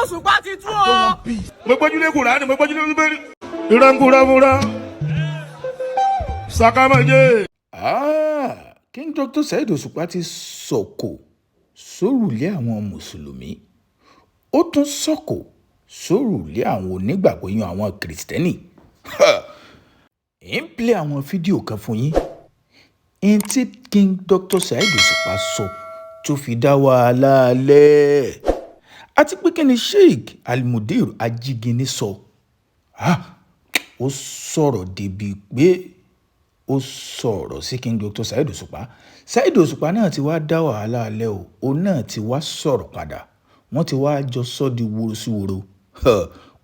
Òṣùpá ti tú o. Mo gbójúlé Kùránì, mo gbójúlé Bíbélì. Ìrànkúrẹ́múrẹ́ sàkámẹ́jẹ. Ah, King Dr. Saheed Òṣùpá ti sọ̀kò sórùlé àwọn mùsùlùmí, ó tún sọ̀kò sórùlé àwọn onígbàgbọ́ yan àwọn kìrìsìtẹ́nì. Ń play àwọn fídíò kan fún yín n tí King Dr. Saheed Òṣùpá sọ tó fi dá wàhálà lẹ̀, àti pé kí ni Sheikh Almudeer Ajígini sọ. Ó sọ̀rọ̀ débi pé ó sọ̀rọ̀ sí King Dr. Saheed Òṣùpá. Saheed Òṣùpá náà ti wá dá wàhálà lẹ̀ o, òun náà ti wá sọ̀rọ̀ padà, wọ́n ti wá jọ sọ́ di woro sí woro.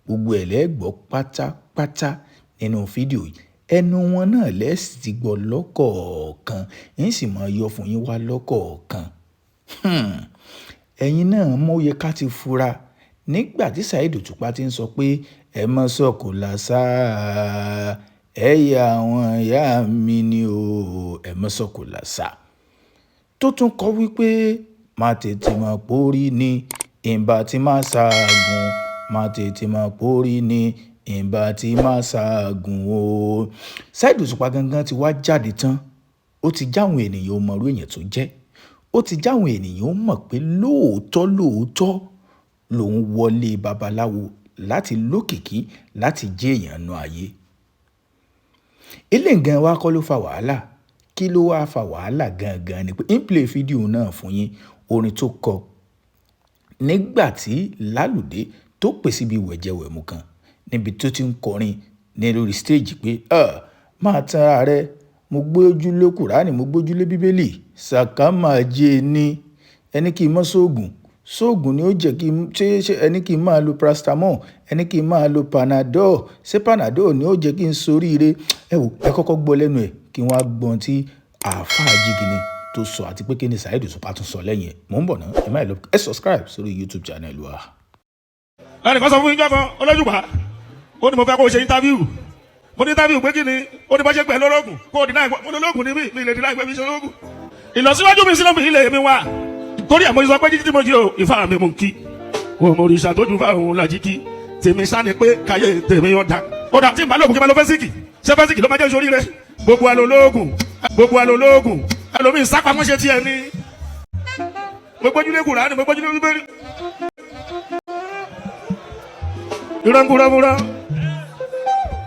Gbogbo ẹ̀ lẹ́gbọ́ pátápátá nínú fídíò yìí, ẹnu wọn náà lẹ́sì ti gbọ́ lọ́kọ̀ọ̀kan, ń sì máa yọ fún yín wá lọ́kọ̀ọ̀kan. Ẹ̀yin náà mọ̀ ó yẹ ká ti fura nígbà tí Saheed Òṣùpá ti ń sọ pé ẹ mọ́ sọ̀kò làṣà, ẹ yà àwọn ìyá mi ni o, ẹ mọ́ sọ̀kò làṣà, tó tún kọ wípé má tètè mọ̀ pórí ni ìbá tí má ṣaagùn, má tètè mọ̀ pórí ni ìbá tí má ṣaagùn o. Saheed Òṣùpá gangan ti wá jáde tán, ó ti jáwọn ènìyàn ó mọrú èèyàn tó jẹ́, ó ti jáwọn ènìyàn ó mọ̀ pé lóòótọ́ lóòótọ́ lòun wọlé babaláwo láti lókìkí láti jẹ́ èèyàn nú ayé. Eléyìí gan wá kọ́ ló fa wàhálà. Kí ló wá fa wàhálà gangan ni pé ń play fídíò náà fún yín, orin tó kọ nígbà tí Lálùdé tó pè síbi wẹ̀jẹwẹ̀mu kan níbi tó ti ń kọrin ní lórí stage pé máa tan ara rẹ, mo gbójú lé Kùránì, mo gbójú lé Bíbélì, sàkámàjẹ ni ẹni kí n mọ́ sóògùn, sóògùn ni ó jẹ́ kí n ṣe ẹni kí n máa lo paracetamol, ẹni kí n máa lo Panadol, ṣé Panadol ni ó jẹ́ kí n soríire. Ẹ wò, ẹ kọ́kọ́ gbọ́ lẹ́nu ẹ̀ kí wọ́n á gbọ́n tí àáfàá Ajígini tó sọ àti pé kí ni Saheed Òṣùpá tún sọ lẹ́yìn ẹ̀. Mò ń bọ̀ ná, ẹ má lọ, ẹ subscribe sórí YouTube channel wa. Ẹnìkan sọ fún mi jọ́kan olójúpá, ó ní mo fẹ́ kó o ṣe interview. Mo ní interview pé kí ni? Ó ní bá ṣe pẹ̀ lọ́lọ́gùn kó o deny. Mo lọ́lọ́gùn ní mi lè deny pé mi ṣe ológun. Ìlọsíwájú mi sínú mi ilé mi wá torí ẹ̀ mo sọ pé títí mo jí o ìfá mi mú kí o mo rí ìṣàtọ́jú fáwọn làjí kí tèmi sá ni pé káyé tèmi ọ̀dà ọ̀dà tí n bá lóògùn kí n bá lọ fẹ́sìkì, ṣé fẹ́sìkì ló máa jẹ́ ìṣorí rẹ? Gbogbo alolóògùn, gbogbo alolóògùn, ẹlòmíín sápamọ́ ṣe tiẹ̀ ní. Mo gbójúlé Kùránì, mo gbójúlé Bíbélì. Ìrànkúrẹ́múrẹ́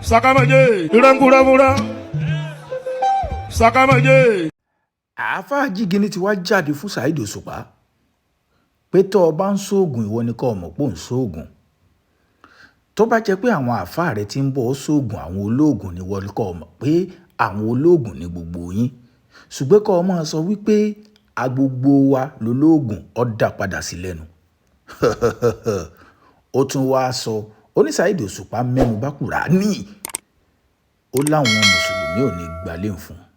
sàkámẹ́jẹ, ìrànkúrẹ́múrẹ́ sàkámẹ́jẹ. Àáfàá Ajígini ti wá jáde fún Saheed Òṣùpá pé tó o bá ń ṣoògùn, ìwọ ni kó o mọ̀ pé ò ń ṣoògùn. Tó bá jẹ́ pé àwọn àáfàá rẹ ti ń bọ̀ ọ́ ṣoògùn, àwọn olóògùn ni, wọ́n kó o mọ̀ pé àwọn olóògùn ni gbogbo yín. Ṣùgbọ́n kó o máa sọ wípé agbogbo wa lolóògùn, ó dá padà sí lẹ́nu. Ó tún wáá sọ, ó ní Saheed Òṣùpá mẹ́nu bá Kùránì, ó láwọn mùsùlùmí ò ní gbalẹ̀ fún un.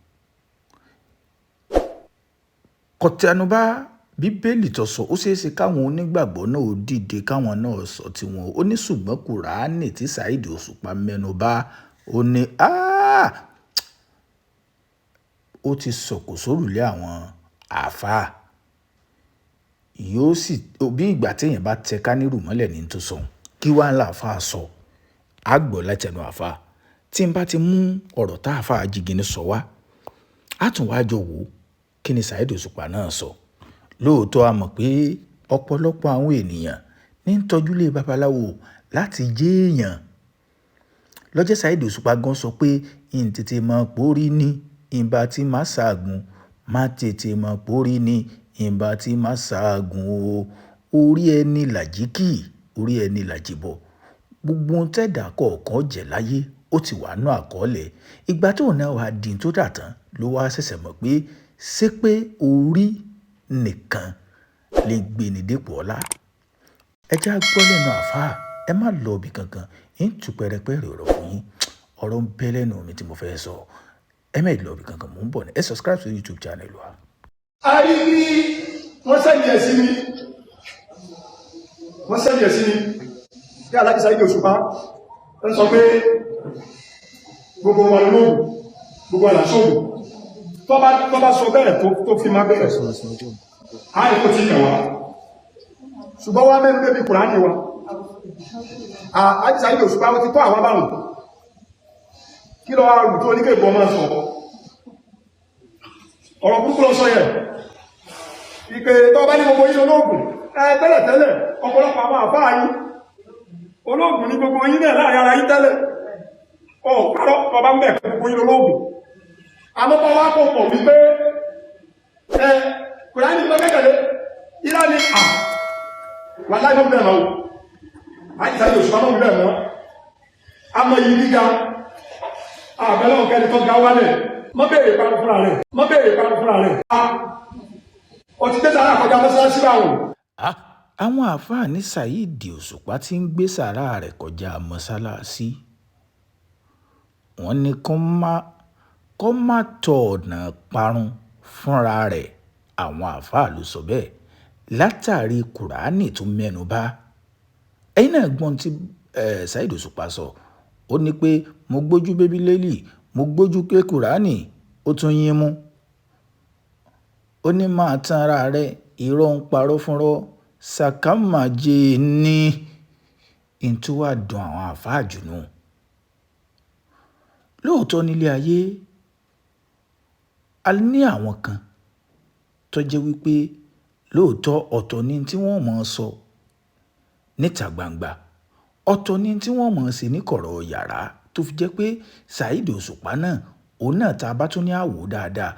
Kọtẹnubá Bíbélì tó sọ, ó ṣeé ṣe káwọn onígbàgbọ́ náà ó dìde káwọn náà sọ tiwọn. Ó ní ṣùgbọ́n Kùránì tí Saheed Òṣùpá mẹ́nu bá, ó ní ó ti sọ̀kò sórùlé àwọn àáfàá, yóò sì bí ìgbà téèyàn bá tẹ kánírù mọ́lẹ̀ ní tó sọ. Kí wàá ń là àáfàá sọ, á gbọ́ látẹnu àáfàá. Tí n bá ti mú ọ̀rọ̀ tá àáfàá Ajígini sọ wá, á tún wá jọ wò ó kí ni Saheed Òṣùpá náà sọ. Lóòótọ́ a mọ̀ pé ọ̀pọ̀lọpọ̀ àwọn ènìyàn ní ń tọ́júlé babaláwo láti jẹ́ èèyàn. Lọ́jọ́ Saheed Òṣùpá gan sọ pé n tètè mọ̀ pórí ní ìbá tí má ṣaagùn, má tètè mọ̀ pórí ní ìbá tí má ṣaagùn o. Orí ẹni làjíkì, orí ẹni làjíbọ̀. Gbogbo ohun tẹ́dà kọ̀ọ̀kan jẹ́ láyé ó ti wà nínú àkọọ́lẹ̀. Ìgbà tó náà wá di tó dà tán ló wá ṣẹ̀ṣẹ̀ mọ̀ pé ṣé pé orí nìkan lè gbé ni dépò ọlá. Ẹ já gbọ́ lẹ́nu àáfàá, ẹ má lọ ibì kankan, ń tú pẹrẹpẹrẹ ọ̀rọ̀ fún yín. Ọ̀rọ̀ ń bẹ lẹ́nu mi tí mo fẹ́ sọ. Ẹ má lọ ibì kankan, mò ń bọ̀ ní. Ẹ subscribe sí YouTube channel wa. A rí ní wọ́n send ẹ̀ sí mi, wọ́n send ẹ̀ sí mi kí Alhaji Saheed Òṣùpá ń sọ pé gbogbo wa lóògùn, gbogbo wa làṣọ́gùn. Tó bá sọ bẹ́ẹ̀ tó fi máa bẹ̀rẹ̀ á ní kó tí kẹwàá, ṣùgbọ́n wá mẹ́rin débi Kùránì wa. Àjíṣà Saheed Òṣùpá, ó ti tọ́ àwọn báwọn. Kí lọ rù tó ní kéèkó máa sọ ọ̀rọ̀ burúkú lọ sọ yẹn? Ìpè tó bá ní gbogbo yín olóògùn ẹ tẹ́lẹ̀ tẹ́lẹ̀, ọ̀pọ̀lọpọ̀ àwọn àfáà yín olóògùn ní gbogbo yín náà láàrin ara yín tẹ́lẹ̀. Ọ̀ parọ́ tó bá ń bẹ̀ gbogbo yín olóògùn. Àmọ́ bá wá kò pọ̀ wípé ẹ Kùránì lọ kẹ́kẹ̀lé ìlà ni à wà láì mọ́ bẹ̀rẹ̀ mọ́. Àjíṣà Saheed Òṣùpá, mọ́ bẹ̀rẹ̀ mọ́. Àmọ́ yìí gíga àbẹ̀lẹ̀ ọ̀kẹ́ni tó ga wálẹ̀, mọ́ bèèrè parun fúnra rẹ̀, mọ́ bèèrè parun fúnra rẹ̀. Ọtí tẹ́sà àkọjá mọ́sálásí báwọn. Àwọn àáfàá ní Saheed Òṣùpá tí ń gbé sàárà rẹ̀ kọjá mọ́sálásí. Wọ́n ní kó má tọ ọ̀nà parun fúnra rẹ̀. Àwọn àáfàá ló sọ bẹ́ẹ̀ látàrí Kùránì tó mẹ́nu bà. Ẹ̀yin náà gbọ́n tí Saheed Òṣùpá sọ. Ó ní pé mo gbójú bíbélì, mo gbójú pé Kùránì, ó tún yín mú. Ó ní máa tan ara rẹ̀, irọ́ ń parọ́ fúnrọ́, sàkámàjẹ ní n tó wá dùn àwọn àáfàá jù nù. Lóòótọ́ nílé ayé, a ní àwọn kan tó jẹ́ wípé lóòótọ́ ọ̀tọ̀ ni tí wọ́n mọ̀ ọ́ sọ níta gbangba, ọ̀tọ̀ ni tí wọ́n mọ̀ ọ́ ṣe ní kọ̀rọ̀ yàrá, tó fi jẹ́ pé Saheed Òṣùpá náà, òun náà tá a bá tún ní àwò dáadáa,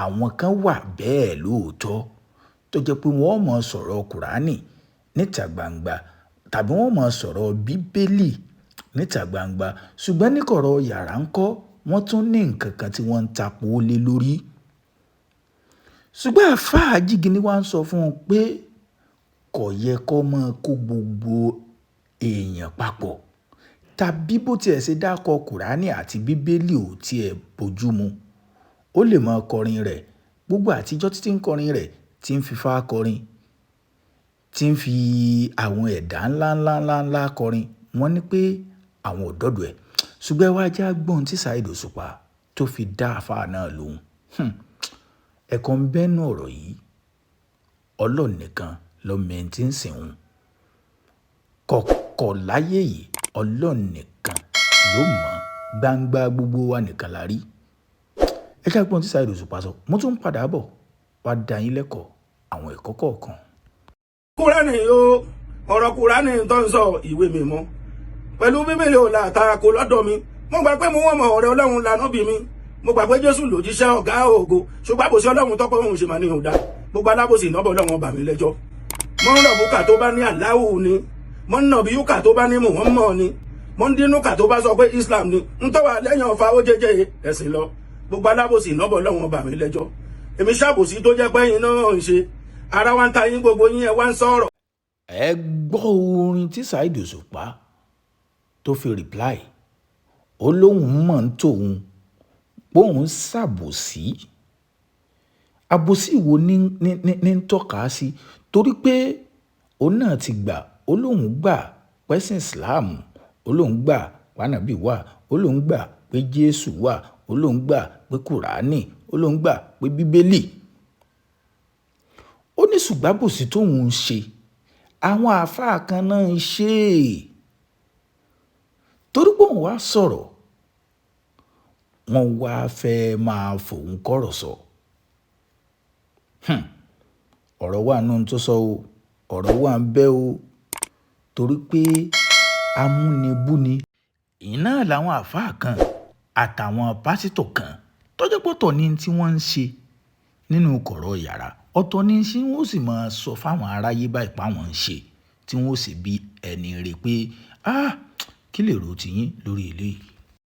àwọn kan wà bẹ́ẹ̀ lóòótọ́ tó jẹ́ pé wọ́n mọ̀ ọ́ sọ̀rọ̀ Kùránì níta gbangba tàbí wọ́n mọ̀ ọ́ sọ̀rọ̀ Bíbélì níta gbangba, ṣùgbọ́n ní kọ̀rọ̀ yàrá ńkọ́, wọ́n tún ní nǹkan kan tí wọ́n ń tapò lé lórí. Ṣùgbọ́n àáfàá Jígini wá ń sọ fún un pé kò yẹ kó máa kó gbogbo èèyàn papọ̀, tàbí bó tiẹ̀ ṣe dákọ̀ Kùránì àti Bíbélì ò tiẹ̀ bójú mu. Ó lè máa kọrin rẹ̀ gbogbo àtijọ́ títí ń kọrin rẹ̀, tí ń fifá kọrin, tí ń fi àwọn ẹ̀dá ńlá ńlá ńlá ńlá kọrin. Wọ́n ní pé àwọn ò dọ́dọ̀ ẹ̀. Ṣùgbọ́n ẹ wá já gbọ́n tí Saheed Òṣùpá tó fi dá àáfàá náà lóhùn. Ẹ̀kọ́ ń bẹ́nu ọ̀rọ̀ yìí. Ọlọ́run nìkan ló mọ ẹni tí ń sìn òun. Kọ̀kọ̀ láyé yìí, Ọlọ́run nìkan ló mọ̀. Gbangba gbogbo wa nìkan la rí. Ẹ já gbọ́n tí Saheed Òṣùpá sọ. Mo tún ń padà bọ̀ wá dá yín lẹ́kọ̀ọ́ àwọn ẹ̀kọ́ kọ̀ọ̀kan. Kúránì o, ọ̀rọ̀ Kúránì tó ń sọ ìwé mímọ́ pẹ̀lú Bíbélì ò làtàkò lọ́dọ̀ mi. Mo gbà pé mo wọ́n mọ̀ ọ̀rẹ́ Ọlọ́run lànà bí mi. Mo gbà pé Jésù lòjíṣẹ́ ọ̀gá ògo, ṣùgbọ́n àbòsí Ọlọ́run tọ́pọ̀ òun ṣe mà ní ìhùdá. Gbogbo alábòsí ìnábọ̀ Ọlọ́run ọba mi lẹ́jọ́. Mo ń rọ̀bùkà tó bá ní Aláhù ni, mo ń nàbí yúkà tó bá ní Muhammad ni, mo ń dínúkà tó bá sọ pé Islam ni ń tọ́wà lẹ́yìn ọ̀fà ó jẹjẹ ẹ̀sìn lọ. Gbogbo alábòsí ìnábọ̀ Ọlọ́run ọba mi lẹ́jọ́. Èmi ṣàbòsí tó jẹ́ pé yín náà ń ṣe ara wa ń ta yín, gbogbo yín ẹ wá ń sọ̀rọ̀. Ẹ gbọ́ orin tí Saheed Òṣùpá tó fi reply. Ó lóun mọ̀ ń tòun póun ṣàbòsí. Àbòsí wo ní ní ní ń tọ́ka sí? Torí pé òun náà ti gbà, ó lóun gbà pẹ́sìn Islam, ó lóun gbà pànàbí wà, ó lóun gbà pé Jésù wà, ó lóun gbà pé Kùránì, ó lóun gbà pé Bíbélì. Ó ní ṣùgbọ́n àbòsí tóun ń ṣe, àwọn àáfàá kan náà ń ṣe é. Torí pé òun wá sọ̀rọ̀, wọ́n wá fẹ́ máa fòun kọ̀rọ̀ sọ. Ọ̀rọ̀ wà nínú tó sọ o, ọ̀rọ̀ wà ń bẹ́ o, torí pé amúnibúni iná làwọn àáfàá kan àtàwọn pásítọ̀ kan tọ́jọ́ pọ̀tọ̀ ní tí wọ́n ń ṣe nínú kọ̀rọ̀ yàrá, ọ̀tọ̀ ní tí wọ́n sì máa sọ fáwọn aráyé báyìí pa wọ́n ń ṣe, tí wọ́n sì bí ẹni rè pé, ah, kí lè ro tiyín lórí eléyìí.